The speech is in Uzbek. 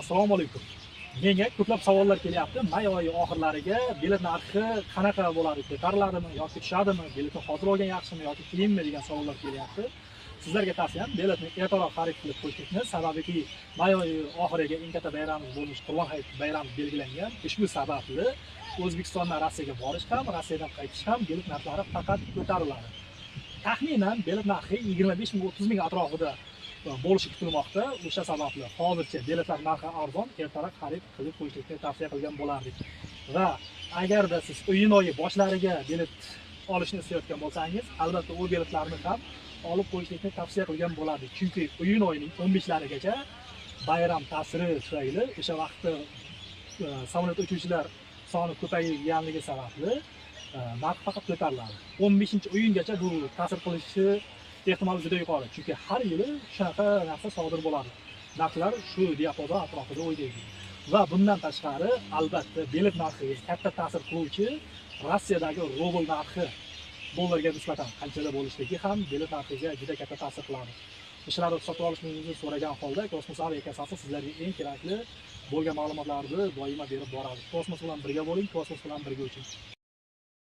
Assalomu alaykum. Menga ko'plab savollar kelyapti. May oyi oxirlariga bilet narxi qanaqa bo'ladi? Ko'tariladimi yoki tushadimi? Biletni hozir olgan yaxshimi yoki keyinmi degan savollar kelyapti. Sizlarga tavsiyam biletni ertaroq xarid qilib qo'yishlikni, sababiki may oyi oxiriga eng katta bayramimiz bo'lmish Qurbon hayit bayrami belgilangan. Ushbu sababli O'zbekistondan Rossiyaga borish ham, Rossiyadan qaytish ham bilet narxlari faqat ko'tariladi. Taxminan bilet narxi 25 ming 30 ming atrofida bo'lishi kutilmoqda. O'sha sababli hozircha biletlar narxi arzon, ertaroq xarid qilib qo'yishlikni tavsiya qilgan bo'lardik. Va agarda siz iyun oyi boshlariga bilet olishni istayotgan bo'lsangiz, albatta u biletlarni ham olib qo'yishlikni tavsiya qilgan bo'lardik. Chunki iyun oyining 15larigacha bayram ta'siri tufayli o'sha vaqtda samolyot uchuvchilar soni ko'payganligi sababli narx faqat ko'tariladi. 15-iyungacha bu ta'sir qilishi ehtimoli juda yuqori. Chunki har yili shunaqa narsa sodir bo'ladi. Narxlar shu diapazon atrofida o'ynaydi. Va bundan tashqari albatta bilet narxiga katta ta'sir qiluvchi Rossiyadagi rubl narxi dollarga nisbatan qanchada bo'lishligi ham bilet narxiga juda katta ta'sir qiladi. O'shalarni sotib olishingizni so'ragan holda Kosmos aviakassasi sizlarga eng kerakli bo'lgan ma'lumotlarni doimo berib boradi. Kosmos bilan birga bo'ling, kosmos bilan birga uching.